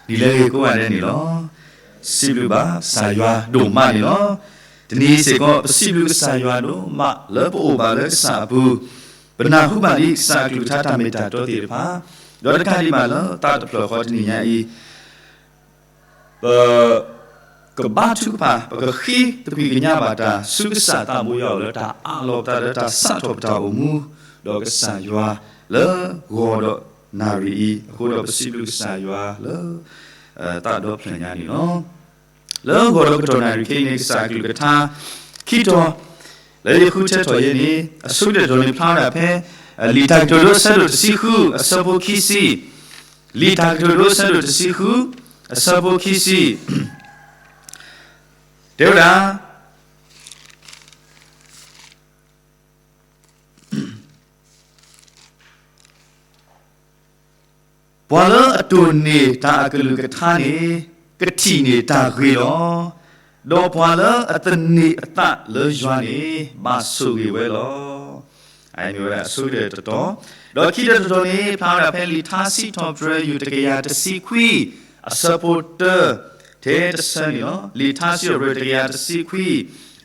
ဒ်လဲၣ်ဂ့ၤကိးဂၤဒဲးန့ၣ်လီၤ. စံးဘျုးဘၣ်ကစၢ်ယွၤဒိၣ်မးန့ၣ်လီၤ. တနံၤအံၤစ့ၢ်ကီး ပစံးဘျုးကစၢ်ယွၤဒိၣ်မးလၢပအိၣ်ဘၣ်လၢကစၢ်အပူၤ, ပနၢ်ဟူဘၣ်ဒ်ကစၢ်အကလုၢ်ကထါတၢ်မ့ၢ်တၢ်တီသ့ၣ်တဖၣ်, ဒီးတကးဒံးဘၣ်လၢသးတဖျၢၣ်ဃီတနံၤညါအံၤ ပကဘါထုကဖၣ် ပကဃ့သကွံၢ်ကညးဘၣ်တၢ်ဆူကစၢ်သးဘိယွၤအအိၣ်လၢတၢ်အးလီၤပသးလၢတၢ်စးထီၣ်ပတၢ်အိၣ်မူ ဒီးကစၢ်ယွၤလၢဂီၤဒီးနၣ်ရံၣ်အံၤ, အဃိဒီးပစံးဘျုးကစၢ်ယွၤလၢ သးဒီဖျၢၣ်ညါန့ၣ်လီၤ. လၢဂီၤဒီးကတီၢ်နၣ်ရံၣ်ခဲအံၤန့ၣ် ကစၢ်အကလုၢ်ကထါ ခံတီၤ လၢယဃုထၢထီၣ်ယဲန့ၣ် အဆိကတၢၢ်တတီၤန့ၣ်ဖျါဝဲဒၣ်ဖဲ လံာ်တၢ်ကတိၤဒိအဆၢဒိၣ်တဆံဃု အဆၢဖိခံဆံ, လံာ်တၢ်ကတိၤဒိအဆၢဒိၣ်တဆံဃု အဆၢဖိခံဆံ တဲဝဲဒၣ်, ပှၤလၢအတိၢ်န့ၢ်တၢ်အကလုၢ်ကထါန့ၣ် ကထံၣ်န့ၢ်တၢ်ဂ့ၤလီၤ. ဒီးပှၤလၢအသန့ၤအသးလၢယွၤန့ၣ် ဘၣ်ဆိၣ်ဂ့ၤဝဲလီၤ. အမ့ၢ်ဝဲဒၣ်အဆိကတၢၢ်တတီၤ, ဒီးခံတီၤတတီၤန့ၣ် ဖျါဝဲဒၣ်ဖဲလံာ်ထါစံးထီၣ်ပတြၢၤ ယူၢ်တကယၤတဆံခွံ အဆၢဖိတၢ ထဲတဆၢန့ၣ်လီၤ. လံာ်ထါစံးထီၣ်ပတြၢၤတကယၤတဆံခွံ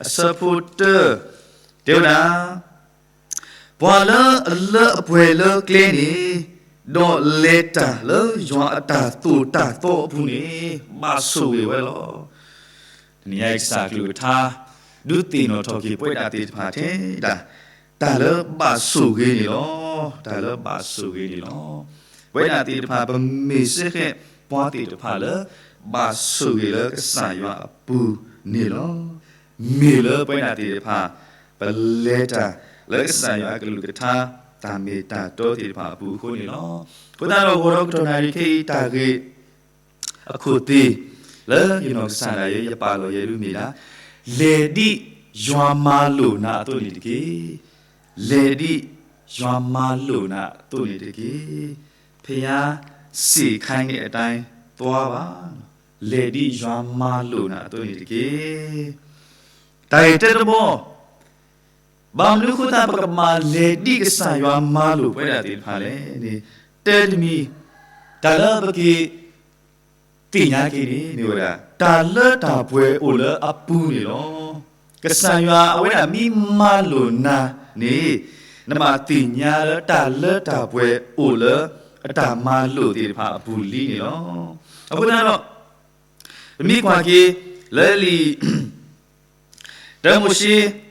အဆၢဖိတၢ တဲဝဲဒၣ်, ပှၤလၢအလၢအပှဲၤလၢကျဲန့ၣ်, ဒီးလဲၤတၢ်လၢယွၤအတၢ်သိၣ်တၢ်သီအပူၤန့ၣ် ဘၣ်ဆိၣ်ဂ့ၤဝဲလီၤ. တနံၤညါအံၤကစၢ်အကလုၢ်ကထါ ဒုးသ့ၣ်နီၣ်ထီၣ်က့ၤပဝဲဒၣ်သ့ၣ်တဖၣ်ထဲဒၣ် တၢ်လၢဘၣ်ဆိၣ်ဂ့ၤန့ၣ်လီၤ. တၢ်လၢဘၣ်ဆိၣ်ဂ့ၤန့ၣ်လီၤ. ပဝဲဒၣ်သ့ၣ်တဖၣ် ပမ့ၢ်စ့ၢ်ကီးပှၤသ့ၣ်တဖၣ်လၢ ဘၣ်ဆိၣ်ဂ့ၤလၢကစၢ်ယွၤအပူၤန့ၣ်လီၤ. မ့ၢ်လၢပဝဲဒၣ်သ့ၣ်တဖၣ် ပလဲၤတၢ်လၢကစၢ်ယွၤအကလုၢ်ကထါ တၢ်မ့ၢ်တၢ်တီသ့ၣ်တဖၣ်အပူၤအဃိန့ၣ်လီၤ. အဃိသတးဒီး ဂီၤဒီးကတီၢ်နၣ်ရံၣ်ခဲအံၤ တၢ်ဂ့ၢ်အခိၣ်သ့ၣ် လၢယနီၢ်ကစၢ်ဒၣ်ယဲ ယပာ်လီၤယဲဒ်မ့ၢ်ဒၣ်, လဲၤဒ်ယွၤမၤလိာ်နၤအသိးန့ၣ်တက့ၢ်. လဲၤဒ်ယွၤမၤလိာ်နၤအသိးန့ၣ်တက့ၢ်. ဘုရားစေခိုင်းတဲ့အတိုင်းသွားပါ, လဲၤဒ်ယွၤမၤလိာ်နၤအသိးန့ၣ်တက့ၢ်. တၢ်ဂ့ၢ်တၢတဘီ ဘၣ်မနုၤအဃိသတး ပကမၤလဲၤဒ်ကစၢ်ယွၤမၤလိာ်ပဝဲဒၣ်သ့ၣ်တဖၣ်လဲၣ်န့ၣ်, တၢတမံၤ တၢ်လၢပက့ၤ သ့ၣ်ညါက့ၤန့ၣ် မ့ၢ်ဝဲဒၣ် တၢ်လၢတၢ်ပှဲၤအိၣ်လၢအပူၤန့ၣ်လီၤ. ကစၢ်ယွၤအဝဲဒၣ်မ့ၢ်မၤလိာ်နၤန့ၣ်, နဘၣ်သ့ၣ်ညါလၢတၢ်လၢတၢ်ပှဲၤအိၣ်လၢအတၢ်မၤလိာ်သ့ၣ်တဖၣ်အပူၤလံန့ၣ်လီၤ. အဃိသတးဒီး ပမ့ၢ်ကွၢ်က့ၤ လၢလံာ် တၢမိၤၡ့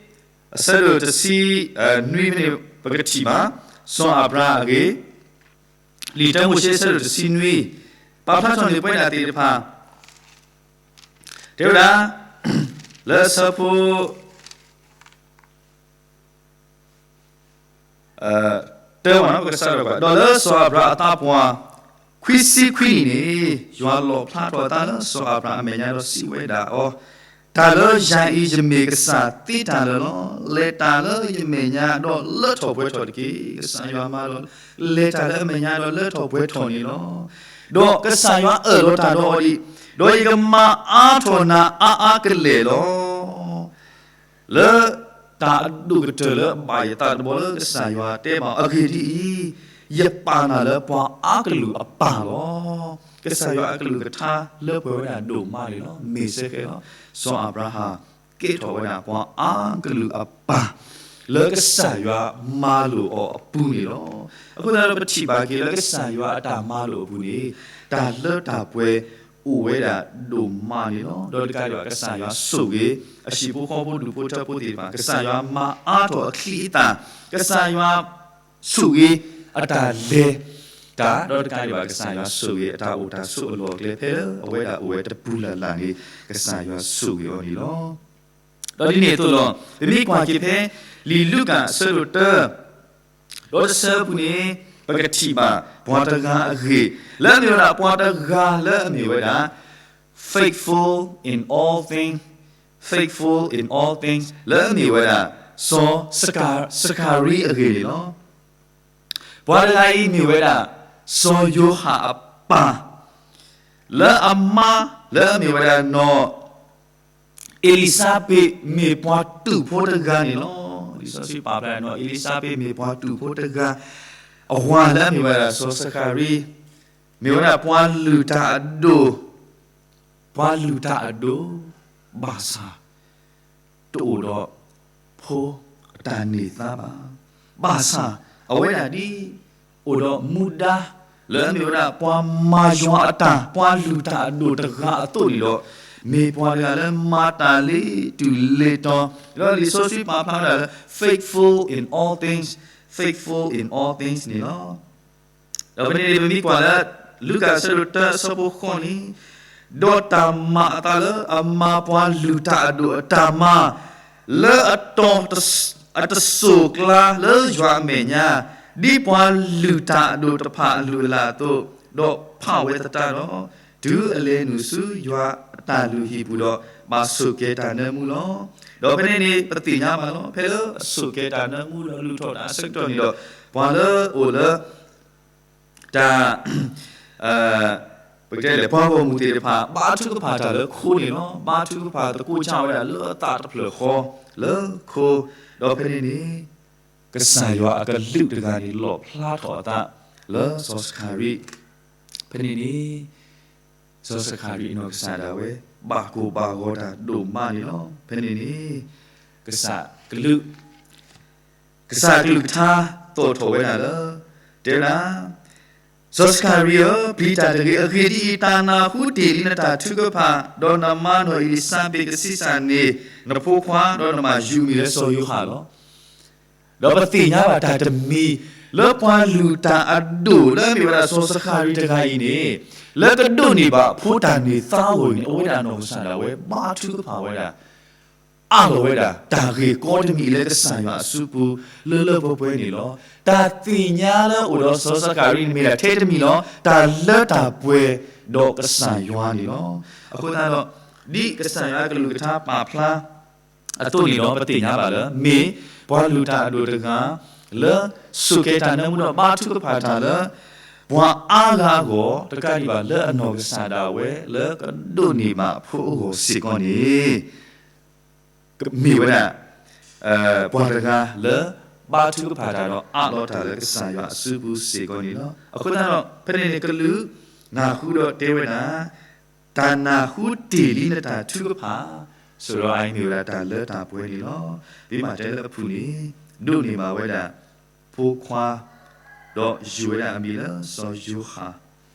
အဆၢဒိၣ်တဆံ နွံဖဲန့ၣ် ပကထံၣ်ဘၣ် စီၤအၤဘြၤဟၣ်အဂ့ၢ်, လံာ်တၢမိၤၡ့ အဆၢဒိၣ်တဆံနွံ ပာ်ဖျါထီၣ်န့ၢ်ပဝဲဒၣ်သ့ၣ်တဖၣ် တဲဝဲဒၣ် လၢအဆၢဖိ တၢဝဲန့ၣ် ပကစးထီၣ်ကွၢ်, ဒီးလၢစီၤအၤဘြၤဟၣ်အသးပှၢ် ခွံဆံခွံနံၣ်န့ၣ် ယွၤလီၣ်ဖျါထီၣ်အသးလၢစီၤအၤဘြၤဟၣ်အမဲာ်ညါဒီးစံးဝဲဒၣ်အီၤ, တၢ်လၢယၤအံၤယမ့ၢ်ကစၢ်သ့တၢ်လၢာ်လီၤ. လဲၤတၢ်လၢယမဲာ်ညါဒီးလၢထီၣ်ပှဲၤထီၣ်တက့ၢ်. ကစၢ်ယွၤမၤလိာ် လဲၤတၢ်လၢအမဲာ်ညါဒီးလၢထီၣ်ပှဲၤထီၣ်န့ၣ်လီၤ. ဒီးကစၢ်ယွၤအၢၣ်လီၤတၢ်ဒီးအီၤဒံး, ဒီးယကမၤအါထီၣ်နၤအါအါကလဲာ်လီၤ. လၢတၢ်အဒိၣ်ကတၢၢ်လၢအဘၣ်ယသးတဘီလၢကစၢ်ယွၤတဲဘၣ်အဂ့ၢ်ဒ်အံၤ, ယပာ်နၤလၢပှၤအါကလုာ်အပၢ်လီၤ. ကစၢ်ယွၤအကလုၢ်ကထါလၢပှဲၤဝဲဒၣ်ဒိၣ်မးန့ၣ်လီၤ. မ့ၢ်စ့ၢ်ကီးလီၤ. စီၤအၤဘြၤဟၣ်ကဲထီၣ်ဝဲဒၣ်ပှၤအါကလုာ်အပၢ် လၢကစၢ်ယွၤမၤလိာ်အီၤအပူၤန့ၣ်လီၤ. အဃိသတးဒီးပထံၣ်ဘၣ်က့ၤလၢကစၢ်ယွၤအတၢ်မၤလိာ်အပူၤန့ၣ် တၢ်လၢတၢ်ပှဲၤအိၣ်ဝဲဒၣ်ဒိၣ်မးန့ၣ်လီၤ. ဒီးတကးဒံးဘၣ် ကစၢ်ယွၤဆိၣ်ဂ့ၤ အဟံၣ်ဖိဃီဖိဒူၣ်ဖိထၢဖိသ့ၣ်တဖၣ်, ကစၢ်ယွၤမၤအါထီၣ်အချံအသၣ်, ကစၢ်ယွၤဆိၣ်ဂ့ၤအတၢ်လဲၤတၢ်, ဒီးတကးဒံးဘၣ် ကစၢ်ယွၤဆိၣ်ဂ့ၤအတၢ်အိၣ်တၢ်ဆိးအလီၢ်အကျဲ ဖဲလၢအဝဲဒၣ်အိၣ်ဝဲတပူၤလၢ်လၢ်န့ၣ် ကစၢ်ယွၤဆိၣ်ဂ့ၤအီၤန့ၣ်လီၤ. ဒီးဒ်န့ၣ်အသိးလီၤ. ပမ့ၢ်ကွၢ်က့ၤဖဲ လံာ်လူၤကၣ်အဆၢဒိၣ်တၢ ဒီးတဆၢအပူၤန့ၣ် ပကထံၣ်ဘၣ်ပှၤတဂၤအဂ့ၢ်, လၢအမ့ၢ်ဝဲဒၣ်ပှၤတဂၤလၢအမ့ၢ်ဝဲဒၣ် faithful in all things, faithful in all things လၢအမ့ၢ်ဝဲဒၣ် စီၤစကၤရံအဂ့ၢ်န့ၣ်လီၤ. ပှၤတဂၤအံၤမ့ၢ်ဝဲဒၣ် စီၤယိၤဟၣ်အပၢ်, လၢအမါလၢအမ့ၢ်ဝဲဒၣ်နီၢ် အ့လံၤစါဘ့း မ့ၢ်ပှၤတူာ်ဖိတဂၤန့ၣ်လီၤ. လံာ်စီဆှံပာ်ဖျါနီၢ် အ့လံၤစါဘ့း မ့ၢ်ပှၤတူာ်ဖိတဂၤ, အဝၤလၢအမ့ၢ်ဝဲဒၣ်စီၤစကၤရံ မ့ၢ်ဝဲဒၣ်ပှၤလုၢ်တၢ်အဒိၣ်, ပှၤလုၢ်တၢ်အဒိၣ်, ဘၣ်ဆၣ် တအိၣ်ဒီး ဖိအတၢ်န့ၢ်သါဘၣ်. ဘၣ်ဆၣ် အဝဲဒၣ်ဒ် အိၣ်ဒီးမူဒါ လၢအမ့ၢ်ဝဲဒၣ် ပှၤမၤယွၤအတၢ် ပှၤလုၢ်တၢ်အဒိၣ်တဂၤအသိးန့ၣ်ဒီး မ့ၢ်ပှၤတဂၤလၢမၤတၢ်လ့ၤတုၤလ့ၤတီၤ, ဒီးလံာ်စီဆှံပာ်ဖျါဝဲဒၣ်လၢ faithful in all things, faithful in all things န့ၣ်လီၤ. ဒီးဖဲန့ၣ်န့ၣ် ပမ့ၢ်ကွၢ်လၢ လူၤကၣ်အဆၢဒိၣ်တၢအဆၢဖိဃိးန့ၣ်, ဒီးတၢ်မၤအသးလၢအမၤပှၤလုၢ်တၢ်အဒိၣ်အတၢ်မၤ, လၢအတီၤ အတစိၢ်ကျါလၢယွၤအမဲာ်ညါ, ဒ်ပှၤလုၢ်တၢ်အဒိၣ်တဖၣ်အလုၢ်အလၢ်အသိး, ဒီးဖးဝဲသတးဒီး, တုၤအလဲၤနုာ်ဆူယွၤအတၢ်လုၢ်ဟံၣ်ပူၤဒီး ဘၣ်ဆိၣ်ကဲၤတၢ်နၢမူလီၤ. ဒီးဖဲန့ၣ်န့ၣ် ပသ့ၣ်ညါဘၣ်လီၤ. ဖဲလၢအဆိၣ်ကဲၤတၢ်နၢမူဒီးလုၢ်ထီၣ်တၢ်အဆၢကတီၢ်န့ၣ်ဒီး ပှၤလၢအိၣ်လၢ တၢ် ပကတဲလဲၣ် ပှၤဂီၢ်မုၢ်သ့ၣ်တဖၣ် ဘါထုကဖၣ်တၢ်လၢခိန့ၣ်လီၤ. ဘါထုကဖၣ်သကိးဆၢဝဲဒၣ်လၢအသးတဖျၢၣ်ဃီလၢခိ, ဒီးဖဲန့ၣ်န့ၣ် ကစၢ်ယွၤအကလုာ်တဂၤန့ၣ် လီၣ်ဖျါထီၣ်အသးလၢစီၤစခၤရံ, ဖဲန့ၣ်န့ၣ် စီၤစခၤရံအနီၢ်ကစၢ်ဒၣ်ဝဲ ဘၣ်ကိၢ်ဘၣ်ဂီၤတၢ်ဒိၣ်မးန့ၣ်လီၤ. ဖဲန့ၣ်န့ၣ် ကစၢ်ကလုာ် ကစၢ်အကလုၢ်ကထါသိၣ်ထီၣ်ဝဲဒၣ်လၢ တဲဝဲဒၣ်, စီၤစခၤရံဧၢ, ပျံၤတၢ်တဂ့ၤ. အဂ့ၢ်ဒ်အံၤ, တၢ်နၢ်ဟူတ့ၢ်လံနတၢ်ထုကဖၣ်, ဒီးနမါနီၢ်အ့လံၤစါဘ့းကဆံးစၢ်န့ၢ်နဖိခွါ, ဒီးနဘၣ်ယုၢ်အမံၤလၢစီၤယိၤဟၣ်လီၤ. ဒီးပသ့ၣ်ညါဘၣ်တၢ်တမံၤ လၢပှၤလုၢ်တၢ်အဒိၣ်လၢအမ့ၢ်ဝဲဒၣ်စီၤစခၤရံတဂၤအံၤန့ၣ်, လၢကဒိးန့ၢ်ဘၣ်ဖိတၢ်န့ၢ်သါအဂီၢ်န့ၣ် အဝဲဒၣ်အနီၢ်ကစၢ်ဒၣ်ဝဲ ဘါထုကဖၣ်ဝဲဒၣ် အးလီၤဝဲဒၣ် တၢ်ဂ့ၢ်ကီတမံၤလၢကစၢ်ယွၤအစုပူၤ လၢလၢပှဲၤပှဲၤန့ၣ်လီၤ. တၢ်သ့ၣ်ညါလၢအိၣ်ဒီးစီၤစခၤရံန့ၣ်မ့ၢ်ဒၣ်ထဲတမံၤလီၤ. တၢ်လၢတၢ်ပှဲၤဒီးကစၢ်ယွၤန့ၣ်လီၤ. အဃိသတးဒီး ဒ်ကစၢ်ယွၤအကလုၢ်ကထါပာ်ဖျါ အသိးန့ၣ်ဒီး ပသ့ၣ်ညါဘၣ်လၢ မ့ၢ်ပှၤလုၢ်တၢ်အဒိၣ်တဂၤ လၢဆိၣ်ကဲၤတၢ်နၢမူဒီးဘါထုကဖၣ်တၢ်လၢ ပှၤအါဂၤအဂီၢ် တကးဒံးဘၣ်လၢအနီၢ်ကစၢ်ဒၣ်ဝဲ လၢကဒိးန့ၢ်ဘၣ်ဖိအဂီၢ်စ့ၢ်ကီးန့ၣ် မ့ၢ်ဝဲဒၣ် ပှၤတဂၤလၢ ဘါထုကဖၣ်တၢ်ဒီးအးလီၤတၢ်လၢကစၢ်ယွၤအစုပူၤစ့ၢ်ကီးန့ၣ်လီၤ. အဃိသတးဒီး ဖဲန့ၣ်န့ၣ် ကလုာ်နၢ်ဟူဒီးတဲဝဲဒၣ်, တၢ်နၢ်ဟူတ့ၢ်လံနတၢ်ထုကဖၣ်, ဆိၣ်ဒီးအအံၤမ့ၢ်ဝဲဒၣ်တၢ်လၢတၢ်ပှဲၤန့ၣ်လီၤ. ဒ်မးတဲလၢအပူၤန့ၣ် ဒိးန့ၢ်ဘၣ်ဝဲဒၣ် ဖိခွါ ဒီးယုၢ်ဝဲဒၣ်အမံၤလၢစီၤယိၤဟၣ်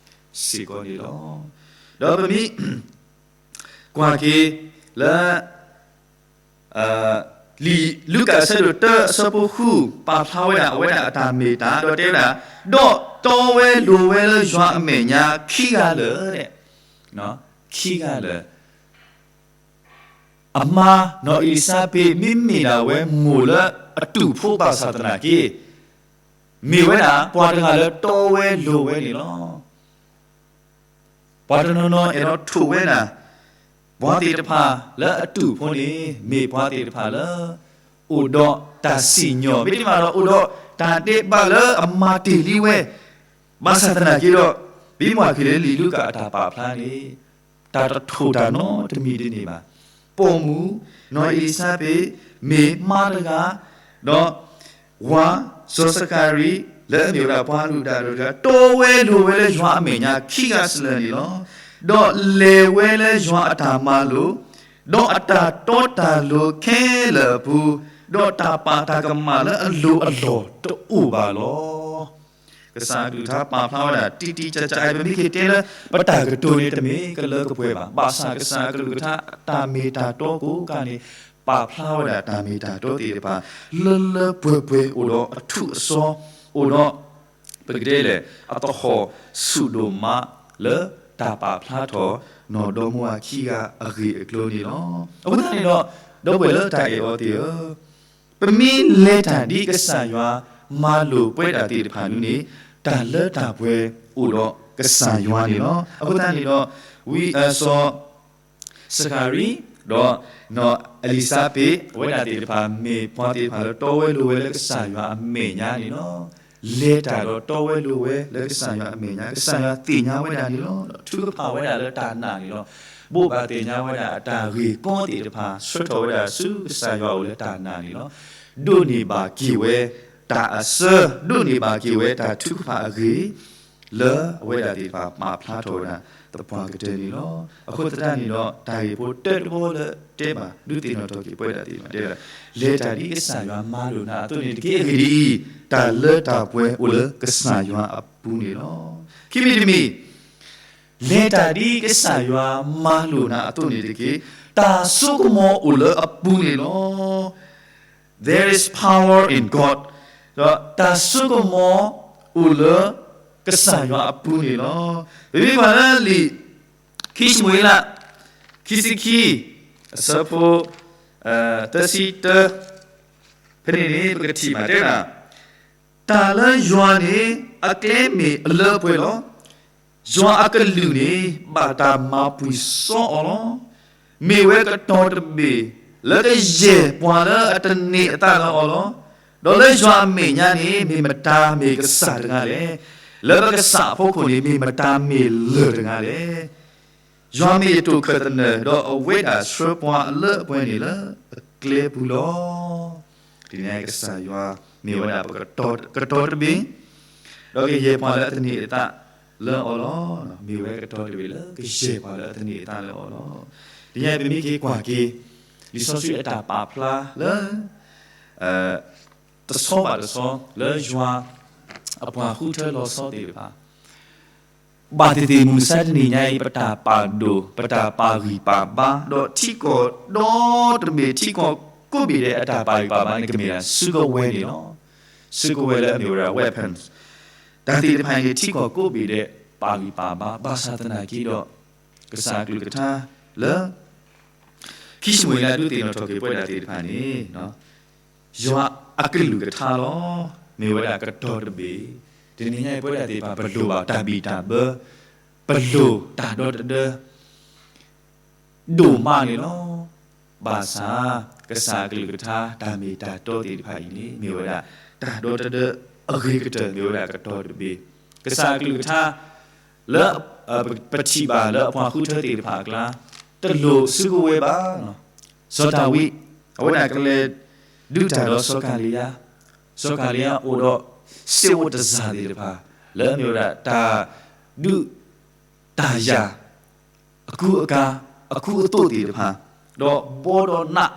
စ့ၢ်ကီးန့ၣ်လီၤ. ဒီးပမ့ၢ် ကွၢ်က့ၤလၢ လံာ်လူၤကၣ်အဆၢဒိၣ်တၢအဆၢဖိဃု ပာ်ဖျါဝဲဒၣ်အဝဲဒၣ်အတၢ်မ့ၢ်တၢ် ဒီးတဲဝဲဒၣ်, ဒီးတီဝဲလိၤဝဲလၢယွၤအမဲာ်ညါခံဂၤလၢာ်, ခံဂၤလၢာ် အမါနီၢ်အ့လံၤစါဘ့း မ့မ့ၢ်ဒၣ်ဝဲမိၢ်လၢအတူၢ်ဖိဘၣ်ဆၣ်သနာ်က့ မ့ၢ်ဝဲဒၣ်ပှၤတဂၤလၢတီဝဲလိၤဝဲန့ၣ်လီၤ. ပှၤတနီၤနီၤအဲၣ်ဒိးထိၣ်ဝဲဒၣ် ပှၤသ့ၣ်တဖၣ်လၢအတူၢ်ဖိန့ၣ် မ့ၢ်ပှၤသ့ၣ်တဖၣ်လၢ အိၣ်ဒီးတၢ်စံၣ်ညီၣ် မ့တမ့ၢ်ဒီး အိၣ်ဒီးတၢ်ဒဲးဘးလၢအမၤတ့ၢ်လံဝဲ ဘၣ်ဆၣ်သနာ်က့ဒီး ပမ့ၢ်ကွၢ်က့ၤလၢလံာ်လူၤကၣ်အတၢ်ပာ်ဖျါန့ၣ် တၢ်တထိၣ်တၢ်နီတမံၤတန့ၢ်ဘၣ်. ပိာ်မုၣ် နီၢ်အ့လံၤစါဘ့း မ့ၢ်မါတဂၤ ဒီး ဝၤ စီၤစကၤရံ လၢအမ့ၢ်ဝဲဒၣ်ပှၤလုၢ်တၢ်အဒိၣ်တဂၤ တီဝဲလိၤဝဲလၢယွၤအမဲာ်ညါခံဂၤစလၢာ်န့ၣ်လီၤ. ဒီးလဲၤဝဲလၢယွၤအတၢ်မၤလိာ် ဒီးအတၢ်တီတၢ်လိၤခဲလၢာ်အပူၤ, ဒီးတၢ်ပာ်တၢ်ကမၣ်လၢအလိၤအလီၢ်တအိၣ်ဘၣ်လီၤ. ကစၢ်အကလုၢ်ကထါပာ်ဖျါဝဲဒၣ်တံၢ်တံၢ်ကၢ်ကၢ် ပမ့ၢ်က့ၤတဲလၢ ပတၢ်ကတိၤန့ၣ်တမ့ၢ်ကလၢကပှဲၤဘၣ်. ဘၣ်ဆၣ်ကစၢ်အကလုၢ်ကထါတၢ်မ့ၢ်တၢ်တီကိးကါန့ၣ် ပာ်ဖျါဝဲဒၣ်တၢ်မ့ၢ်တၢ်တီသ့ၣ်တဖၣ် လၢလၢပှဲၤပှဲၤအိၣ်ဒီးအထူးအစီ အိၣ်ဒီး ပကတဲလဲၣ် အသဟီၣ်ဆူၣ်ဒိၣ်မးလၢတၢ်ပာ်ဖျါထီၣ် နီၢ်ဒီမါဝၤခံဂၤအဂ့ၢ်အကျိၤန့ၣ်လီၤ. အဃိသတးန့ၣ်ဒီး ဒီပုၢ်ဝဲၢ်လၢတၢ်အဲၣ်အီၤသ့ၣ်ဧၢ, ပမ့ၢ်လဲၤတၢ်ဒ်ကစၢ်ယွၤမၤလိာ်ပှဲၤဒၣ်သ့ၣ်တဖၣ်န့ၣ် တၢ်လၢတၢ်ပှဲၤအိၣ်ဒီးကစၢ်ယွၤန့ၣ်လီၤ. အဃိသတးန့ၣ်ဒီး ဝံအစီၤ စဃၤရံ ဒီးနီၢ်အ့လံၤစါဘ့း အဝဲဒၣ်သ့ၣ်တဖၣ် မ့ၢ်ပှၤသ့ၣ်တဖၣ်လၢတီဝဲလိၤဝဲလၢကစၢ်ယွၤအမဲာ်ညါန့ၣ်လီၤ. လဲၤတၢ်ဒီးတီဝဲလိၤဝဲလၢကစၢ်ယွၤအမဲာ်ညါ, ကစၢ်ယွၤသ့ၣ်ညါဝဲဒၣ်န့ၣ်လီၤ. ထုကဖၣ်ဝဲဒၣ်လၢတၢ်နာ်န့ၣ်လီၤ. ဘိးဘၣ်သ့ၣ်ညါဝဲဒၣ်အတၢ်ဂ့ၢ်ကီသ့ၣ်တဖၣ် ဆှၢထီၣ်ဝဲဒၣ်ဆူကစၢ်ယွၤအအိၣ်လၢတၢ်နာ်န့ၣ်လီၤ. ဒိးန့ၢ်ဘၣ်က့ၤဝဲတၢ်အစၢ, ဒိးန့ၢ်ဘၣ်က့ၤဝဲတၢ်ထုကဖၣ်အဂ့ၢ် လၢအဝဲဒၣ်သ့ၣ်တဖၣ်ပာ်ဖျါထီၣ်ဝဲဒၣ်သပှၢ်ကတၢၢ်န့ၣ်လီၤ. အဃိသတးန့ၣ်ဒီး တၢ်ဂ့ၢ်ဖိတၢတဘီလၢတဲဘၣ် ဒုးသ့ၣ်နီၣ်ထီၣ်က့ၤပဝဲဒၣ်သ့ၣ်တဖၣ်တဲဝဲဒၣ်, လဲၤတၢ်ဒ်ကစၢ်ယွၤမၤလိာ်နၤအသိးန့ၣ်တက့ၢ်. အဂ့ၢ်ဒ်အံၤ, တၢ်လၢတၢ်ပှဲၤအိၣ်လၢကစၢ်ယွၤအပူၤန့ၣ်လီၤ. ခံမံၤတမံၤ လဲၤတၢ်ဒ်ကစၢ်ယွၤမၤလိာ်နၤအသိးန့ၣ်တက့ၢ်. တၢ်စိကမီၤအိၣ်လၢအပူၤန့ၣ်လီၤ. There is power in God. ဒီးတၢ်စိကမီၤအိၣ်လၢကစၢ်ယွၤအပူၤန့ၣ်လီၤ. ပမ့ၢ်ကွၢ်လၢလံာ်ခံၡမူၤအ့လး ခံဆံခံ အဆၢဖိ သၢဆံတၢ ဖဲန့ၣ်န့ၣ် ပကထံၣ်ဘၣ်တဲဒၣ် တၢ်လၢယွၤန့ၣ် အကျဲမ့ၢ်အလၢအပှဲၤလီၤ. ယွၤအကလုၢ်န့ၣ် ဘၣ်တၢ်မၤပှံၤစီအီၤလီၤ. မ့ၢ်ဝဲကတီၤတဘ့ၣ် လၢကယဲၢ်ပှၤလၢအတန့ၢ်အသးလၢအီၤလီၤ. ဒီးလၢယွၤအမဲာ်ညါန့ၣ် မ့ၢ်မတၤမ့ၢ်ကစၢ်တဂၤလဲၣ်. လၢပကစၢ်အဖီခိၣ်န့ၣ် မ့ၢ်မတၤမ့ၢ်လၢၢ်တဂၤလဲၣ်. ယွၤမ့ၢ်ယတိာ်ခၢၣ်သနၢၣ်, ဒီးအဝဲဒၣ်ဆှၢပှၤအလၢအပှဲၤန့ၣ်လၢအကျဲပူၤလီၤ. ဒ်န့ၣ်အံၤ ကစၢ်ယွၤမ့ၢ်ဝဲဒၣ်ပကတီၤတဘ့ၣ်, ဒီးကယဲၢ်ပှၤလၢအတန့ၢ်အသးလၢအီၤလီၤ. မ့ၢ်ဝဲကတီၤတဘ့ၣ်လၢကယဲၢ်ပှၤလၢအတန့ၢ်အသးလၢအီၤလီၤ. ဒ်န့ၣ်အံၤ ပမ့ၢ်က့ၤကွၢ်က့ၤ လံာ်စီဆှံအတၢ်ပာ်ဖျါလၢ တဆီဘၣ်တဆီ လၢယွၤအပှၤဃုထၢလီၤဆီသ့ၣ်တဖၣ် ဘၣ်သ့ၣ်သ့ၣ်မုၢ်မဆါတနံၤညါအံၤ ပတၢ်ပာ်ဒိၣ် ပတၢ်ပာ်ဂံၢ်ပာ်ဘါ ဒီးထံကီၢ်ဒီတဘ့ၣ် ထံကီၢ်ကိးဘ့ၣ်ဒဲးအတၢ်ပာ်ဂံၢ်ပာ်ဘါန့ၣ် ကမ့ၢ်ဒၣ်စုကဝဲၤန့ၣ်လီၤ. စုကဝဲၤလၢအမ့ၢ်ဝဲဒၣ် weapons တၢ်သ့ၣ်တဖၣ်အံၤန့ၣ် ထံကီၢ်ကိးဘ့ၣ်ဒဲး ပာ်ဂံၢ်ပာ်ဘါ ဘၣ်ဆၣ်သနာ်က့ဒီး ကစၢ်အကလုၢ်ကထါလၢ ခံၡမူၤအ့လးဒုးသ့ၣ်နီၣ်ထီၣ်က့ၤပဝဲဒၣ်သ့ၣ်တဖၣ်န့ၣ် ယွၤအကလုၢ်ကထါလီၤ. မ့ၢ်ဝဲဒၣ်ကတီၤတဘ့ၣ်, တနံၤညါအံၤပဝဲဒၣ်သ့ၣ်တဖၣ် ပလိၣ်ဘၣ်တၢ်ဘံၣ်တၢ်ဘၢ, ပလိၣ်တၢ်ဒီတဒၢ ဒိၣ်မးန့ၣ်လီၤ. ဘၣ်ဆၣ် ကစၢ်အကလုၢ်ကထါ တၢ်မ့ၢ်တၢ်တီသ့ၣ်တဖၣ်အံၤန့ၣ် မ့ၢ်ဝဲဒၣ် တၢ်ဒီတဒၢအဂ့ၤကတၢၢ် မ့ၢ်ဝဲဒၣ်ကတီၤတဘ့ၣ်. ကစၢ်အကလုၢ်ကထါ လၢ ပထံၣ်ဘၣ်လၢအပှၤဃုထၢသ့ၣ်တဖၣ်အကျါ တလိၣ်စုကဝဲၤဘၣ်. စီၤဒၤဝံး အဝဲဒၣ်ကလဲၤဒုးတၢ်ဒီးစီၤကၤလံယါ, စီၤကၤလံယါအိၣ်ဒီး စ့အိၣ်တစၢ်သ့ၣ်တဖၣ် လၢအမ့ၢ်ဝဲဒၣ်တၢ်ဒုးတၢ်ယၤ အကူအကၤ အကူအသိးသ့ၣ်တဖၣ် ဒီးဘီဒီးနး,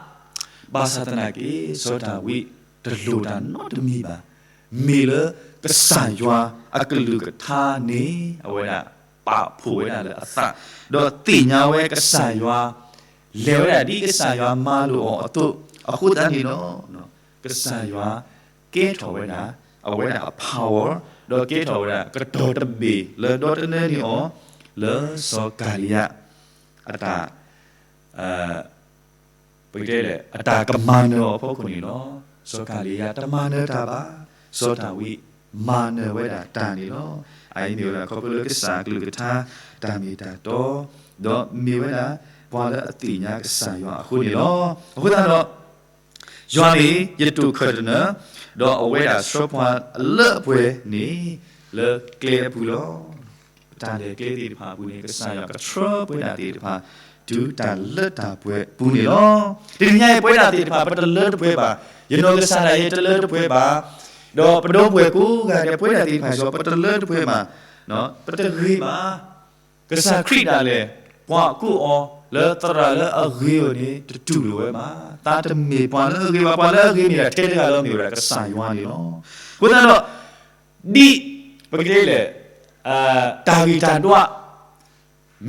ဘၣ်ဆၣ်သနာ်က့ စီၤဒၤဝံးတလိၣ်တၢ်နီတမံၤဘၣ်. မ့ၢ်လၢကစၢ်ယွၤအကလုၢ်ကထါန့ၣ် အဝဲဒၣ်ပာ်ဖှိၣ်ဝဲဒၣ်လၢအသး, ဒီးသ့ၣ်ညါဝဲကစၢ်ယွၤ လဲၤဝဲဒၣ်ဒ်ကစၢ်ယွၤမၤလိာ်အီၤအသိး, အဃိသတးန့ၣ်လီၤ. ကစၢ်ယွၤကဲထီၣ်ဝဲဒၣ် အဝဲဒၣ်အ power ဒီးကဲထီၣ်ဝဲဒၣ်ကတီၤတဘ့ၣ်လၢဒီတနၢန့ၢ်အီၤ လၢစီၤကၤလံယါ အတၢ် ပကတဲလဲၣ် အတၢ်ကမၤနၢၤအီၤအဖီခိၣ်န့ၣ်လီၤ. စီၤကၤလံယါတမၤနၢၤတၢ်ဘၣ်, စီၤဒၤဝံးမၤနၢၤဝဲဒၣ်တၢ်န့ၣ်လီၤ. အအံၤမ့ၢ်ဝဲဒၣ်ခီဖျိလၢကစၢ်အကလုၢ်ကထါ တၢ်မ့ၢ်တၢ်တီ, ဒီးမ့ၢ်ဝဲဒၣ်ပှၤလၢအသ့ၣ်ညါကစၢ်ယွၤအဃိန့ၣ်လီၤ. အဃိသတးဒီး ယွၤန့ၣ်ယတိာ်ခၢၣ်သနၢၣ်, ဒီးအဝဲဒၣ်ဆှၢပှၤအလၢအပှဲၤန့ၣ် လၢကျဲအပူၤလီၤ. ပတၢ်လဲၤကျဲသ့ၣ်တဖၣ်အပူၤန့ၣ် ကစၢ်ယွၤကဆှၢပဝဲဒၣ်သ့ၣ်တဖၣ် တုၤတၢ်လၢတၢ်ပှဲၤအပူၤန့ၣ်လီၤ. တနံၤညါအံၤပဝဲဒၣ်သ့ၣ်တဖၣ် ပတလၢတပှဲၤဘၣ်. ယနီၢ်ကစၢ်ဒၣ်ယဲတလၢတပှဲၤဘၣ်, ဒီးပဒီပုၢ်ဝဲၢ်ကိးဂၤဒဲး ပဝဲဒၣ်သ့ၣ်တဖၣ်စ့ၢ်ကီး ပတလၢတပှဲၤဘၣ်, ပတဂ့ၤဘၣ်. ကစၢ်ခရံာ်ဒၣ်လဲာ် ပှၤကူၣ်အီၤလၢသရၣ်လၢအဂ့ၤအဂီၢ်န့ၣ် တတူၢ်လိာ်ဝဲဘၣ်. သးတမ့ၢ်ပှၤလၢအဂ့ၤဘၣ်, ပှၤလၢအဂ့ၤမ့ၢ်ဒၣ်ထဲတဂၤလၢမ့ၢ်ဝဲဒၣ်ကစၢ်ယွၤန့ၣ်လီၤ. အဃိသတးဒီး ဒ် ပကတဲလဲၣ် တၢ်ဂံၢ်တၢ်ဒွး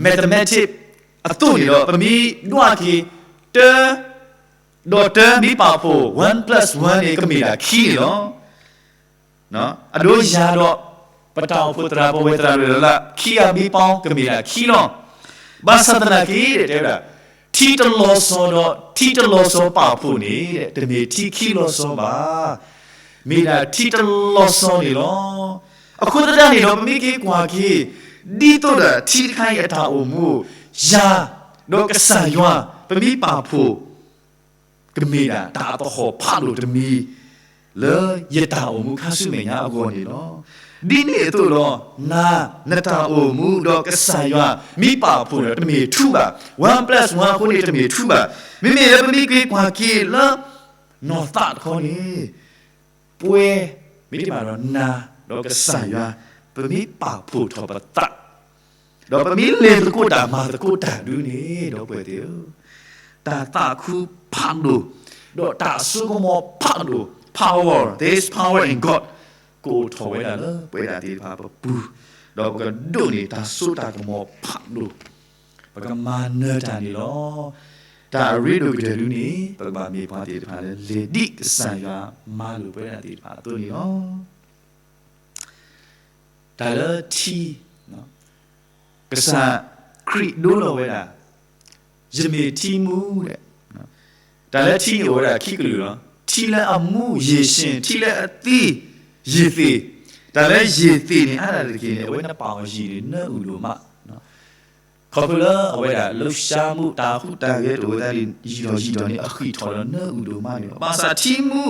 mathematics အသိးန့ၣ်ဒီး ပမ့ၢ်ဒွးက့ၤ တၢ ဒီးတၢ မ့ၢ်ပာ်ဖှိၣ် one plus one န့ၣ် ကမ့ၢ်ဒၣ်ခံန့ၣ်လီၤ. အဒိယၤဒီး ပတၢ်အိၣ်ဖှိၣ်သရၣ် ပဝဲသရၣ်ရၢၣ်လၢ်လၢ် ခံဂၤမ့ၢ်ပာ်အီၤ ကမ့ၢ်ဒၣ်ခံလီၤ. ဘၣ်ဆၣ်သနာ်က့ တဲဝဲဒၣ် ထံတလီၤဆီဒီး ထံတလီၤဆီပာ်ဖှိၣ်န့ၣ် တမ့ၢ်ထံခံလီၤဆီဘၣ်. မ့ၢ်ဒၣ်ထံတလီၤဆီန့ၣ်လီၤ. အဃိသတးန့ၣ်ဒီး ပမ့ၢ်က့ၤကွၢ်က့ၤ ဒ်သိးဒီးထံတခါအံၤအတၢ်အိၣ်မူ ယၤ ဒီးကစၢ်ယွၤ ပမ့ၢ်ပာ်ဖှိၣ် ကမ့ၢ်ဒၣ်တၢ်အသဟီၣ်ဖးဒိၣ်တမံၤ လၢယတၢ်အိၣ်မူခါဆူမဲာ်ညါအဂီၢ်န့ၣ်လီၤ. ဒ်န့ၣ်အသိးဒီး နၤ နတၢ်အိၣ်မူဒီးကစၢ်ယွၤ မ့ၢ်ပာ်ဖှိၣ်န့ၣ် တမ့ၢ်ထူဘၣ်. One plus one အဃိန့ၣ် တမ့ၢ်ထူဘၣ်. မ့မ့ၢ်လၢပမ့ၢ်က့ၤကွၢ်က့ၤလၢ နီၢ်သးတခီန့ၣ် ပှဲၤ မ့တမ့ၢ်ဒီးနၤ ဒီးကစၢ်ယွၤ ပမ့ၢ်ပာ်ဖှိၣ်ထီၣ်ပသး ဒီးပမ့ၢ်လဲၤသကိးတၢ်မၤသကိးတၢ်ဒုန့ၣ် ဒီပုၢ်ဝဲၢ်သ့ၣ်ဧၢ, တၢ်သးခုဖးဒိၣ် ဒီးတၢ်စိကမီၤဖးဒိၣ် power, there is power in God ကအိၣ်ထီၣ်ဝဲဒၣ်လၢပဝဲဒၣ်သ့ၣ်တဖၣ်ပပူၤ, ဒီးပကဒိးန့ၢ်တၢ်စိတၢ်ကမီၤဖးဒိၣ်, ပကမၤနၢၤတၢ်န့ၣ်လီၤ. တၢ်အရ့ဒိၣ်ကတၢၢ်ဒုန့ၣ် ပကဘၣ်မ့ၢ်ပှၤသ့ၣ်တဖၣ်လၢလဲၤဒ်ကစၢ်ယွၤမၤလိာ်ပဝဲဒၣ်သ့ၣ်တဖၣ်အသိးန့ၣ်လီၤ. တၢ်လၢထံ, ကစၢ်ခရံာ်ဒိလီၤဝဲဒၣ်, ယမ့ၢ်ထံမူ, တၢ်လၢထံန့ၣ်အိၣ်ဝဲဒၣ်ခံကလုာ်လီၤ. ထံလၢအမူ ရေရှင်, ထံလၢအသံ ရေသ့ၣ်, တၢ်လၢရေသ့ၣ်န့ၣ် အါဒၣ်တက့ၢ်န့ၣ် အဝဲနပာ်အီၤယံာ်န့ၣ် နၢအုၣ်ဒိၣ်မး ခီဖျိလၢအဝဲဒၣ် လှုပ်ရှားမှု တၢ်ဟူးတၢ်ဂဲၤတအိၣ်ဝဲဒၣ်န့ၣ် ယံာ်ထီၣ်ယံာ်ထီၣ်န့ၣ် အဃံးထီၣ်ဒီးနၢအုၣ်ဒိၣ်မးန့ၣ်လီၤ. ဘၣ်ဆၣ်ထံမူ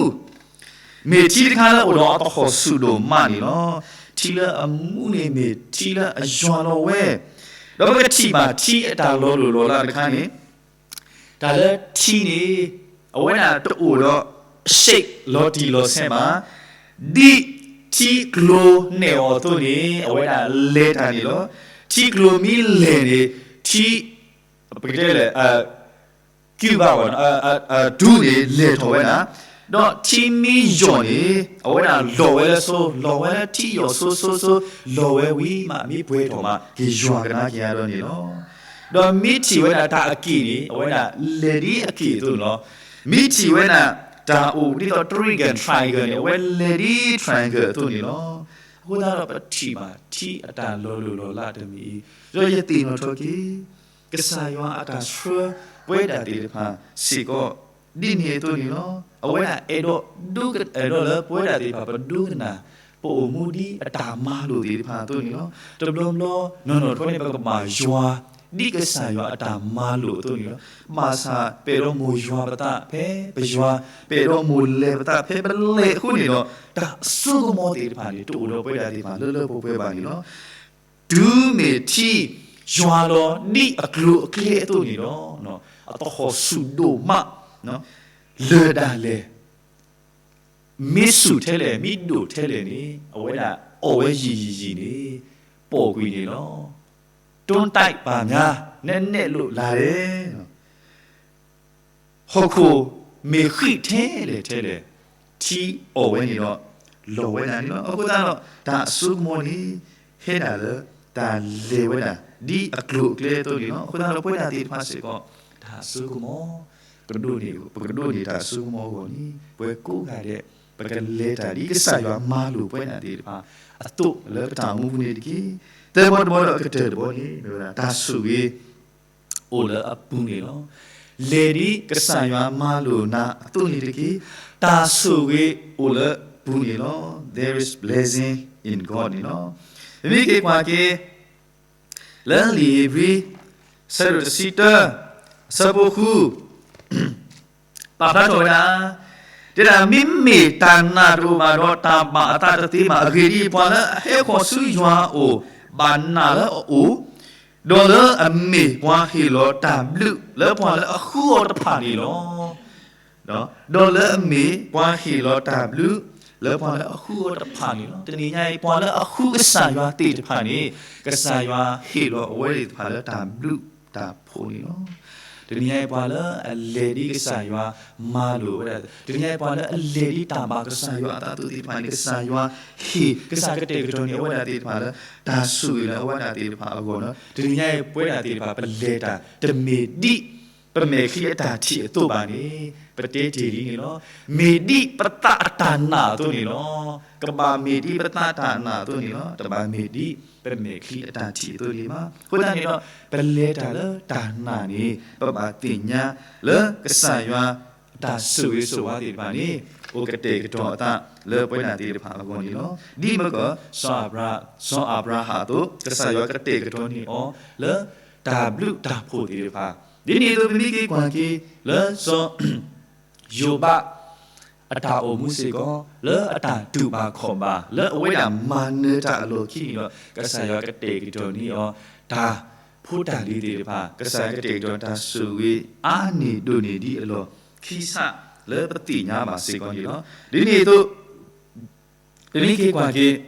မ့ၢ်ထံတခါလၢအိၣ်ဒီးအသဟီၣ်ဆူၣ်ဒိၣ်မးန့ၣ်လီၤ. ထံလၢအမူန့ၣ်မ့ၢ်ထံလၢအယွၤလီၤဝဲ, ဒီးပကထံၣ်ဘၣ်ထံအတၢ်လီၤလိၢ်လီၤလးတခါန့ၣ် တၢ်လၢထံန့ၣ် အဝဲဒၣ်တအိၣ်ဒီး shape လီၤတံၢ်လီၤဆဲးဘၣ်, ဒ်ထံကျိနဲၣ်အီၤအသိးန့ၣ် အဝဲဒၣ်လဲၤတၢ်န့ၣ်လီၤ. ထံကျိမ့ၢ်လဲၤန့ၣ် ထံ ပကတဲလဲၣ် ကၠူဘၣ်ဝဲ ဒူန့ၣ်လဲၤထီၣ်ဝဲဒၣ်, ဒီးထံမ့ၢ်ယီၢ်န့ၣ် အဝဲဒၣ်လီၤဝဲလၢစိ လီၤဝဲလၢထံယီၢ်စိစိစိ လီၤဝဲဝံၤမး မ့ၢ်ပှဲၤထီၣ်မး က့ၤယွၤကဒါက့ၤအါဒီးန့ၣ်လီၤ. ဒီးမ့ၢ်ထံၣ်ဝဲဒၣ်တၢ်အက့ၢ်န့ၣ် အဝဲဒၣ်လဲၤဒ်အက့ၢ်အသိးန့ၣ်လီၤ. မ့ၢ်ထံၣ်ဝဲဒၣ် တၢ်အိၣ်ဒ်သိး triangle triangle န့ၣ် အဝဲလဲၤဒ် triangle အသိးန့ၣ်လီၤ. အဃိသတးဒီးပထံၣ်ဘၣ်ထံအတၢ်လီၤလိၢ်လီၤလးတမံၤအံၤ, ဒီးယသ့ၣ်နီၣ်ထီၣ်က့ၤ ကစၢ်ယွၤအတၢ်ဆှၢပဝဲဒၣ်သ့ၣ်တဖၣ်စ့ၢ်ကီး ဒ်န့ၣ်အသိးန့ၣ်လီၤ. အဝဲဒၣ်အဲၣ်ဒိးဒိကအဲၣ်ဒိးလၢပဝဲဒၣ်သ့ၣ်တဖၣ်ပဒိကနၣ် ပအိၣ်မူဒ်အတၢ်မၤလိာ်သ့ၣ်တဖၣ်အသိးန့ၣ်လီၤ. တဘျီဘျီ နီၢ်နီၢ်တခီန့ၣ် ပကဘၣ်ယွၤ ဒ်ကစၢ်ယွၤအတၢ်မၤလိာ်အသိးန့ၣ်လီၤ. ဘၣ်ဆၣ်ပအဲၣ်ဒိးမိၢ်ယွၤပသးဖဲပယွၤ, ပအဲၣ်ဒိးမိၢ်လဲၤပသးဖဲပလဲၤအဃိန့ၣ်ဒီး တၢ်အစိကမီၤသ့ၣ်တဖၣ်န့ၣ် တအိၣ်ဒီးပဝဲဒၣ်သ့ၣ်တဖၣ်လၢလၢပှဲၤပှဲၤဘၣ်န့ၣ်လီၤ. တုၤမ့ၢ်ထံ ယွၤလီၤဒ်အကျိၤအကျဲအသိးန့ၣ်ဒီး အသဟီၣ်ဆူၣ်ဒိၣ်မး လၢာ်ဒၣ်လဲာ် မ့ၢ်ဆူၣ်ထဲလဲၣ် မ့ၢ်ဒိၣ်ထဲလဲၣ်န့ၣ် အဝဲဒၣ်အီၣ်ဝဲယံာ်ယံာ်ယံာ်န့ၣ် ပိာ်ကွံာ်န့ၣ်လီၤ. တွန်းတိုက်ပါများ နဲနဲလှုပ်လာတယ်. ဟီၣ်ခိၣ်မ့ၢ်ဃံးထဲလဲၣ်ထဲလဲၣ် ထံအီၣ်ဝဲန့ၣ်ဒီး လီၤဝဲဒၣ်န့ၣ်လီၤ. အဃိသတးဒီး တၢ်အစိကမီၤန့ၣ် ဟဲဒၣ်လၢ တၢ်လဲၤဝဲဒၣ် ဒ်အကျိၤအကျဲအသိးန့ၣ်လီၤ. အဃိသတးဒီး ပဝဲဒၣ်သ့ၣ်တဖၣ်စ့ၢ်ကီး တၢ်အစိကမီၤ ကဒိးန့ၢ် ပကဒိးန့ၢ်တၢ်အစိကမီၤအဂီၢ်န့ၣ် ပဝဲကိးဂၤဒဲး ပကလဲၤတၢ်ဒ်ကစၢ်ယွၤမၤလိာ်ပဝဲဒၣ်သ့ၣ်တဖၣ် အသိးလၢပတၢ်အိၣ်မူပူၤန့ၣ်တက့ၢ်. သၢဘီတဘီဒီးအကတၢၢ်တဘီန့ၣ် မ့ၢ်ဝဲဒၣ် တၢ်ဆိၣ်ဂ့ၤ အိၣ်လၢအပူၤန့ၣ်လီၤ. လဲၤဒ်ကစၢ်ယွၤမၤလိာ်နၤအသိးန့ၣ်တက့ၢ်. တၢ်ဆိၣ်ဂ့ၤအိၣ်လၢပူၤန့ၣ်လီၤ. There is blessing in God န့ၣ်လီၤ. ပမ့ၢ်က့ၤကွၢ်က့ၤ လၢလံာ်ဧ့ၤဘြံၤ ဆၢဒိၣ်တဆံတၢ အဆၢဖိဃု ပာ်ဖျါထီၣ်ဝဲဒၣ်, တဲဒၣ် မ့မ့ၢ်တၢ်နာ်တအိၣ်ဘၣ်ဒီး တၢ်ဘၣ်အသးတသ့ဘၣ်. အဂ့ၢ်ဒ်အံၤ, ပှၤလၢအဟဲဃီၤဆူယွၤအအိၣ် ဘၣ်နာ်လၢအအိၣ်, ဒီးလၢအမ့ၢ်ပှၤဟ့ၣ်လီၤတၢ်ဘျုးလၢပှၤလၢအဃုအီၤတဖၣ်န့ၣ်လီၤ. ဒီးလၢအမ့ၢ်ပှၤဟ့ၣ်လီၤတၢ်ဘျုးလၢပှၤလၢအဃုအီၤတဖၣ်န့ၣ်လီၤ. တနံၤညါအံၤ ပှၤလၢအဃုကစၢ်ယွၤသ့ၣ်တဖၣ်န့ၣ် ကစၢ်ယွၤဟ့ၣ်လီၤအဝဲသ့ၣ်တဖၣ်လၢတၢ်ဘျုးတၢ်ဖှိၣ်န့ၣ်လီၤ. တနံၤညါအံၤ ပှၤလၢအလဲၤဒ်ကစၢ်ယွၤမၤလိာ်ဝဲဒၣ်, တနံၤညါအံၤ ပှၤလၢအလဲၤဒ်တၢ်ဘၣ်ကစၢ်ယွၤအသးအသိးသ့ၣ်တဖၣ်န့ၣ် ကစၢ်ယွၤဟ့ၣ် ကစၢ်ကတဲာ်ကတီၤန့ၢ်အဝဲဒၣ်သ့ၣ်တဖၣ်လၢ တၢ်ဆိၣ်ဂ့ၤလၢအဝဲဒၣ်သ့ၣ်တဖၣ်အဂီၢ်လီၤ. တနံၤညါအံၤ ပဝဲဒၣ်သ့ၣ်တဖၣ် ပလဲၤတၢ် တမ့ၢ်ဒ် ပမဲာ်ချံအတၢ်ထံၣ်အသိးဘၣ်န့ၣ် ပတဲတ့ၢ်လံန့ၣ်လီၤ. မ့ၢ်ဒ်ပသးအတၢ်နာ်အသိးန့ၣ်လီၤ. ကဘၣ်မ့ၢ်ဒ်ပသးတၢ်နာ်အသိးန့ၣ်လီၤ. တဘၣ်မ့ၢ်ဒ်ပမဲာ်ချံအတၢ်ထံၣ်အသိးန့ၣ်ဘၣ်. အဃိသတးန့ၣ်ဒီး ပလဲၤတၢ်လၢတၢ်နာ်န့ၣ် ပဘၣ်သ့ၣ်ညါလၢကစၢ်ယွၤအတၢ်ဆိၣ်ဂ့ၤဆိၣ်ဝါသ့ၣ်တဖၣ်န့ၣ် အိၣ်ကတဲာ်ကတီၤအသးလၢပဝဲဒၣ်သ့ၣ်တဖၣ်အဂီၢ်န့ၣ်လီၤ. ဒ်မ့ၢ်ကီး စီၤအၤဘြၤ စီၤအၤဘြၤဟၣ်အသိး ကစၢ်ယွၤကတဲာ်ကတီၤန့ၢ်အီၤလၢတၢ်ဘျုးတၢ်ဖှိၣ်သ့ၣ်တဖၣ်, ဒ်န့ၣ်အသိး ပမ့ၢ်က့ၤကွၢ်က့ၤလၢစီၤ ယိၤဘး အတၢ်အိၣ်မူစ့ၢ်ကီး လၢအတၢ်တူၢ်ဘၣ်ခီၣ်ဘၣ် လၢအဝဲဒၣ်မၤနၢၤတၢ်အလီၢ်ခံန့ၣ်ဒီး ကစၢ်ယွၤကတဲာ်ကတီၤန့ၢ်အီၤ တၢ်ဖိတၢ်လံၤသ့ၣ်တဖၣ်, ကစၢ်ယွၤကတဲာ်ကတီၤတၢ်ဆိၣ်ဂ့ၤ အါန့ၢ်ဒိၣ်န့ၢ်ဒ်အလီၢ်ခံစး လၢပသ့ၣ်ညါဘၣ်စ့ၢ်ကီးန့ၣ်လီၤ. ဒ်န့ၣ်အသိး ပမ့ၢ်က့ၤကွၢ်က့ၤ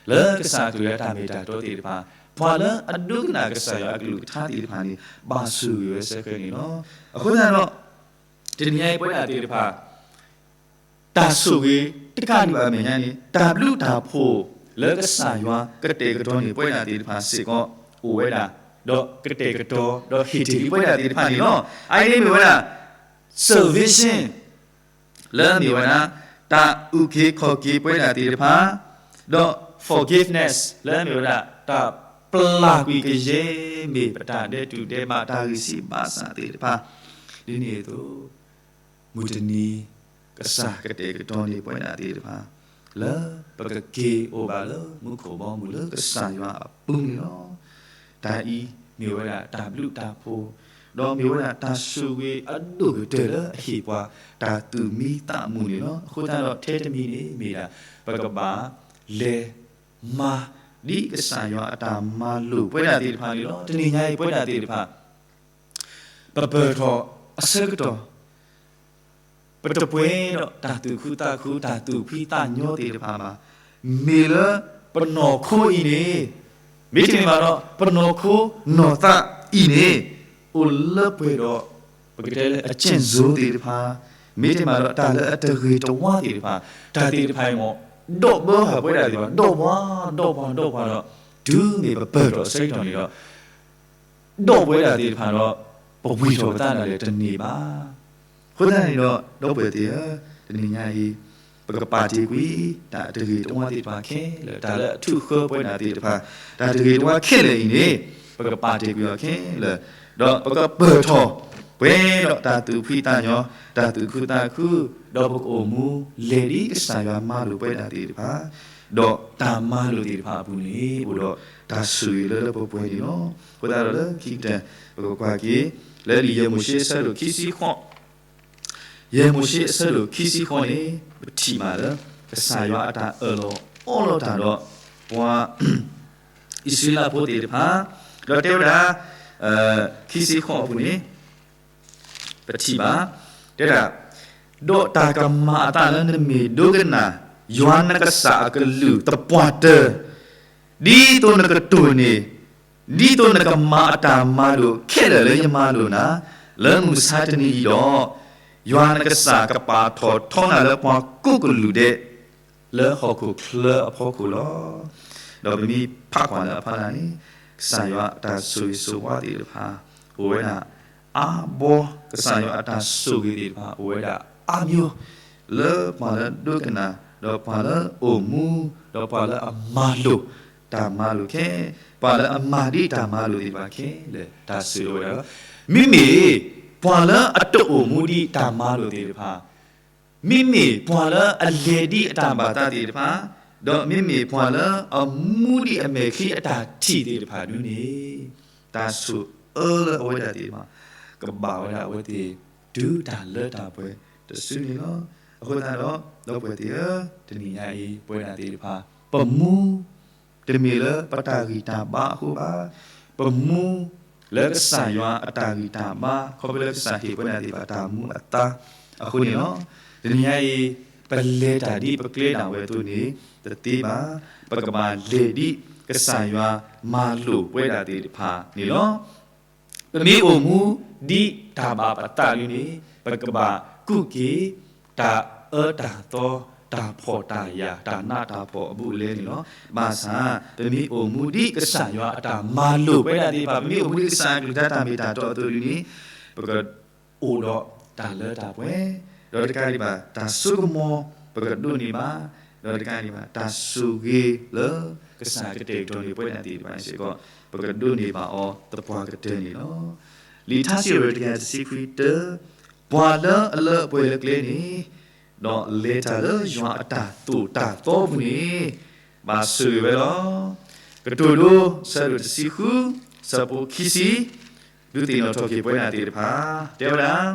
လၢ လၢကစၢ်အကလုၢ်အတၢ်မ့ၢ်တၢ်တီသ့ၣ်တဖၣ်, ပှၤလၢအဒိကနၣ်ကစၢ်ယွၤအကလုၢ်ကထါသ့ၣ်တဖၣ်န့ၣ် ဘၣ်ဆိၣ်ဂ့ၤဝဲစ့ၢ်ကီးန့ၣ်လီၤ. အဃိသတးဒီး တနံၤညါအံၤပဝဲဒၣ်သ့ၣ်တဖၣ် တၢ်ဆိၣ်ဂ့ၤတကးဒံးဘၣ်အမဲာ်ညါန့ၣ် တၢ်ဘျုးတၢ်ဖှိၣ်လၢကစၢ်ယွၤကတဲာ်ကတီၤန့ၢ်ပဝဲဒၣ်သ့ၣ်တဖၣ်စ့ၢ်ကီး အိၣ်ဝဲဒၣ်, ဒီးကတဲာ်ကတီၤ ဒီးဟ့ၣ်တ့ၢ်လံပဝဲဒၣ်သ့ၣ်တဖၣ်န့ၣ်လီၤ. အအံၤန့ၣ်မ့ၢ်ဝဲဒၣ် salvation လၢအမ့ၢ်ဝဲဒၣ် တၢ်အုၣ်က့ၤခီၣ်က့ၤပဝဲဒၣ်သ့ၣ်တဖၣ်, ဒီး forgiveness လၢအမ့ၢ်ဝဲဒၣ် တၢ်ပျၢ်ကွံာ်ကယဲၢ်မ့ၢ်ပတၢ်ဒဲးတူၢ်ဒဲးဘး တၢ်ဂံၢ်စၢ်ဘါစၢ်သ့ၣ်တဖၣ်, ဒ်န့ၣ်အသိး မုၢ်တနံၤ ကစၢ်ကတဲာ်ကတီၤန့ၢ်ပဝဲဒၣ်သ့ၣ်တဖၣ် လၢပကက့ၤအိၣ်ဘၣ်လၢမူခိၣ်ဘီမုၢ်လၢကစၢ်ယွၤအပူၤန့ၣ်လီၤ. တၢ်အံၤမ့ၢ်ဝဲဒၣ်တၢ်ဘျုးတၢ်ဖှိၣ်, ဒီးမ့ၢ်ဝဲဒၣ်တၢ်ဆိၣ်ဂ့ၤအဒိၣ်ကတၢၢ်လၢအဟ့ၣ်ပှၤတၢ်သူၣ်မံသးမုာ်န့ၣ်လီၤ. အဃိသတးဒီးထဲတမံၤန့ၣ်မ့ၢ်ဒၣ် ပကဘၣ်လဲၤမၤဒ်ကစၢ်ယွၤအတၢ်မၤလိာ်ပဝဲဒၣ်သ့ၣ်တဖၣ်န့ၣ်လီၤ. တနံၤညါအံၤပဝဲဒၣ်သ့ၣ်တဖၣ် ပပၢၢ်ထီၣ်အဆၢကတီၢ် ပတပှဲၤဒီးတၢ်သူၣ်ခုသးခု တၢ်သူၣ်ဖှံသးညီသ့ၣ်တဖၣ်ဘၣ်. မ့ၢ်လၢပနီၢ်ခိအံၤန့ၣ်, မ့တမ့ၢ်ဘၣ်ဒီး ပနီၢ်ခိနီၢ်သးအံၤန့ၣ် အိၣ်လၢပှဲၤဒီး ပကတဲလၢအကျင့်ဆိုးသ့ၣ်တဖၣ်, မ့တမ့ၢ်ဘၣ်ဒီးတၢ်လၢအတဂ့ၤတဝါသ့ၣ်တဖၣ်, တၢ်သ့ၣ်တဖၣ်အံၤမ့ၢ် ဒီးဘၢဟးပဝဲဒၣ်သ့ၣ်တဖၣ် ဒီးပှၤ ဒီးပှၤ ဒီးပှၤဒီး တုၤမ့ၢ်ပပၢၢ်ထီၣ်အဆၢကတီၢ်န့ၣ်ဒီး ဒီးပဝဲဒၣ်သ့ၣ်တဖၣ်ဒီး ပဝံၢ်ထီၣ်ပသးဒၣ်လဲာ်တန့ၢ်ဘၣ်. အဃိသတးန့ၣ်ဒီး ဒီပုၢ်ဝဲၢ်သ့ၣ်ဧၢ, တနံၤညါအံၤ ပကပာ်တ့ၢ်ကွံာ် တၢ်တဂ့ၤတဝါသ့ၣ်တဖၣ်ခဲလၢာ်, တၢ်လၢအထုးဃၢပဝဲဒၣ်သ့ၣ်တဖၣ်, တၢ်တဂ့ၤတဝါခဲလၢာ်အံၤန့ၣ် ပကပာ်တ့ၢ်ကွံာ်အီၤခဲလၢာ်, ဒီးပကပၢၢ်ထီၣ်ပှဲၤဒီးတၢ်သူၣ်ဖှံသးညီ, တၢ်သူၣ်ခုသးခု, ဒီးပကအိၣ်မူလဲၤဒ်ကစၢ်ယွၤမၤလိာ်ပဝဲဒၣ်သ့ၣ်တဖၣ်, ဒီးတၢ်မၤလိာ်သ့ၣ်တဖၣ်အပူၤန့ၣ် အိၣ်ဒီးတၢ်ဆိၣ်ဂ့ၤလၢလၢပှဲၤပှဲၤန့ၣ်လီၤ. အဃိသတးဒီးလၢခံကတၢၢ် ပကကွၢ်က့ၤ လၢလံာ်ယဲၢ်မိၤၡ့အဆၢဒိၣ်ခံဆံဃိး ယဲၢ်မိၤၡ့အဆၢဒိၣ်ခံဆံဃိးန့ၣ် ပထံၣ်ဘၣ်လၢ ကစၢ်ယွၤအတၢ်အၢၣ်လီၤအီလီၤတၢ်ဒီး ပှၤ အံၣ်စရ့လးဖိသ့ၣ်တဖၣ်, ဒီးတဲဝဲဒၣ် ခံဆံဃိးအပူၤန့ၣ် ပထံၣ်ဘၣ်, တဲဒၣ်, ဒီးတၢ်ကမၤအသးလၢနမ့ၢ်ဒိကနၣ် ယွၤနကစၢ်အကလုၢ်သပှၢ်တၢၢ်, ဒ်သိးနကတိၢ်န့ၢ်, ဒ်သိးနကမၤအတၢ်မၤလိာ်ခဲလၢာ်လၢယမၤလိာ်နၤ, လၢမုၢ်မဆါတနံၤအံၤဒီး, ယွၤနကစၢ်ကပာ်ထီၣ်ထီနၤလၢပှၤကိးကလုာ်ဒဲး လၢဟီၣ်ခိၣ်ချၢအဖီခိၣ်လီၤ. ဒီးပမ့ၢ်ဖးကွၢ်လၢအဖီလာ်န့ၣ်, ကစၢ်ယွၤအတၢ်ဆိၣ်ဂ့ၤဆိၣ်ဝါသ့ၣ်တဖၣ် အိၣ်ဝဲဒၣ်အါဘီ, ကစၢ်ယွၤအတၢ်ဆိၣ်ဂ့ၤသ့ၣ်တဖၣ် အိၣ်ဝဲဒၣ်အါမျိုး, လၢပှၤလၢဒိကနၣ်, ဒီးပှၤလၢအိၣ်မူ, ဒီးပှၤလၢအမၤလိာ်တၢ်မၤလိာ်ခဲ, ပှၤလၢအမၤဒ်တၢ်မၤလိာ်သ့ၣ်တဖၣ်ခဲလၢာ် တၢ်ဆိၣ်ဂ့ၤဝဲဒၣ်လီၤ. မ့မ့ၢ် ပှၤလၢအတအိၣ်မူဒ်တၢ်မၤလိာ်သ့ၣ်တဖၣ် မ့မ့ၢ်ပှၤလၢအလဲၤဒ်အတၢ်ဘၣ်သးသ့ၣ်တဖၣ်, ဒီးမ့မ့ၢ်ပှၤလၢအမူဒ်အမဲာ်ချံအတၢ်ထံၣ်သ့ၣ်တဖၣ်ဒ်န့ၣ်, တၢ်ဆိၣ်အၢလၢအဝဲဒၣ်သ့ၣ်တဖၣ် ကဘၣ်ဝဲဒၣ်အဝဲသ့ၣ် တုၤတၢ်လၢတၢ်ပှဲၤတစုန့ၣ်လီၤ. အဃိသတးဒီး ဒီပုၢ်ဝဲၢ်သ့ၣ်ဧၢ, တနံၤညါအံၤ ပဝဲဒၣ်သ့ၣ်တဖၣ် ပမူ တမ့ၢ်လၢပတၢ်ဂံၢ်တၢ်ဘါအဃိဘၣ်. ပမူလၢကစၢ်ယွၤအတၢ်ဂံၢ်တၢ်ဘါ ခီဖျိလၢကစၢ်ဟ့ၣ်ပဝဲဒၣ်သ့ၣ်တဖၣ်တၢ်မူအသါအဃိန့ၣ်လီၤ. တနံၤညါအံၤ ပလဲၤတၢ်ဒ်ပကျဲဒၣ်ဝဲအသိးန့ၣ် တသ့ဘၣ်. ပကဘၣ်လဲၤဒ်ကစၢ်ယွၤမၤလိာ်ပဝဲဒၣ်သ့ၣ်တဖၣ်န့ၣ်လီၤ. ပမ့ၢ်အိၣ်မူဒ်တၢ်ဘၣ်ပသးဒ်န့ၣ် ပကဘၣ်ကူးက့ၤ တၢ်အၢတၢ်သီ တၢ်ဖှီၣ်တၢ်ယာ် တၢ်နးတၢ်ဖှီၣ်အဘူးအလဲန့ၣ်လီၤ. ဘၣ်ဆၣ် ပမ့ၢ်အိၣ်မူဒ်ကစၢ်ယွၤအတၢ်မၤလိာ်ပဝဲဒၣ်သ့ၣ်တဖၣ် ပမ့ၢ်အိၣ်မူဒ်ကစၢ်အကလုၢ်ကထါတၢ်မ့ၢ်တၢ်တီအသိးဒ်န့ၣ် ပက အိၣ်ဒီးတၢ်လၢတၢ်ပှဲၤ, ဒီးတကးဒံးဘၣ် တၢ်စိကမီၤ ပကဒိးန့ၢ်ဘၣ်, ဒီးတကးဒံးဘၣ် တၢ်ဆိၣ်ဂ့ၤလၢ ကစၢ်ကတဲာ်ကတီၤန့ၢ်ပဝဲဒၣ်သ့ၣ်တဖၣ်စ့ၢ်ကီး ပကဒိးန့ၢ်ဘၣ်အီၤသပှၢ်ကတၢၢ်န့ၣ်လီၤ. လံာ်ထါစံးဝဲတကယၤတဆံခွံတၢ, ပှၤလၢအလၢအပှဲၤလၢကျဲန့ၣ်, ဒီးလဲၤတၢ်လၢယွၤအတၢ်သိၣ်တၢ်သီပူၤန့ၣ်, ဘၣ်ဆိၣ်ဂ့ၤဝဲလီၤ. ကတိၤဒိ ဆၢဒိၣ်တဆံဃု, ဆၢဖိခံဆံ, ဒုးသ့ၣ်နီၣ်ထီၣ်က့ၤပဝဲဒၣ်သ့ၣ်တဖၣ်, တဲဝဲဒၣ်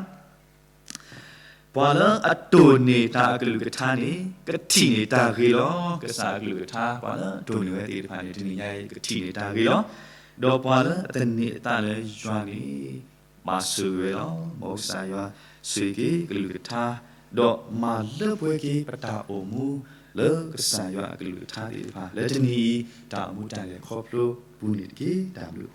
ပှၤလၢအတိၢ်န့ၢ်တၢ်အကလုၢ်ကထါန့ၣ် ကထံၣ်န့ၢ်တၢ်ဂ့ၤလီၤ. ကစၢ်အကလုၢ်ကထါ ပှၤလၢအတိၢ်န့ၢ်ဝဲသ့ၣ်တဖၣ်န့ၣ် တနံၤညါအံၤ ကထံၣ်န့ၢ်တၢ်ဂ့ၤလီၤ. ဒီးပှၤလၢအသန့ၤအသးလၢယွၤန့ၣ် ဘၣ်ဆိၣ်ဂ့ၤဝဲလီၤ. မ်ကစၢ်ယွၤဆိၣ်ဂ့ၤက့ၤကလုၢ်ကထါ, ဒီးမၤလၢပှဲၤက့ၤပတၢ်အိၣ်မူ လၢကစၢ်ယွၤအကလုၢ်ကထါသ့ၣ်တဖၣ် လၢတနံၤအံၤ တၢ်အိၣ်မူတၢ်လဲၤခီဖျိပူၤန့ၣ်တက့ၢ်. တၢ်ဘျုး